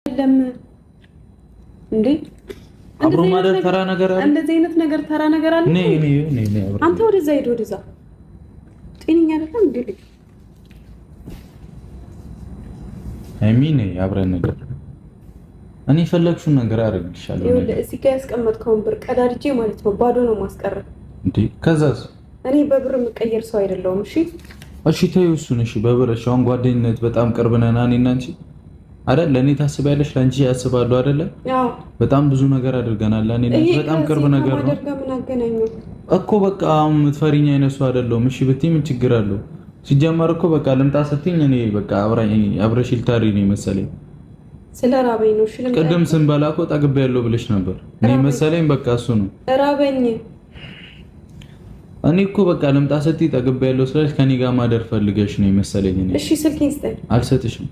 አይደለም እንዴ? አብሮ ማደር ተራ ነገር አለ። እንደዚህ አይነት ነገር ተራ ነገር አለ። ነይ ነይ ነይ ነይ፣ አንተ ወደዛ ሂድ፣ ወደዛ። ጤነኛ አይደለም እንዴ ልጅ? ሃይሚ ነይ አብረን ነገር እኔ የፈለግሽውን ነገር አደርግልሻለሁ። ይኸውልህ እዚህ ጋር ያስቀመጥከውን ብር ቀዳድጄ ማለት ነው ባዶ ነው ማስቀረብ። እንዴ ከዛስ? እኔ በብር የምቀየር ሰው አይደለሁም። እሺ እሺ ተይው እሱን። እሺ በብር እሺ። አሁን ጓደኝነት በጣም ቅርብ ነን እኔና አንቺ አይደል? ለእኔ ታስቢያለሽ፣ ለአንቺ ያስባሉ አይደለ? አዎ። በጣም ብዙ ነገር አድርገናል። ለእኔ እና አንቺ በጣም ቅርብ ነገር ነው ምን አገናኘው እኮ። በቃ አሁን የምትፈሪኝ አይነት ሰው አይደለሁም። እሺ ብትይ ምን ችግር አለው? ሲጀመር እኮ በቃ ልምጣ ስትይኝ እኔ በቃ አብረሽ ልታሪ ነው መሰለኝ። ስለ ራበኝ ነው። እሺ ቅድም ስንበላ እኮ ጠግቤያለሁ ብለሽ ነበር። እኔ መሰለኝ በቃ እሱ ነው ራበኝ። እኔ እኮ በቃ ልምጣ ስትይ ጠግቤያለሁ ስላለሽ ከኔ ጋር ማደር ፈልገሽ ነው የመሰለኝ። እኔ እሺ ስልኬን ስጠኝ። አልሰጥሽም።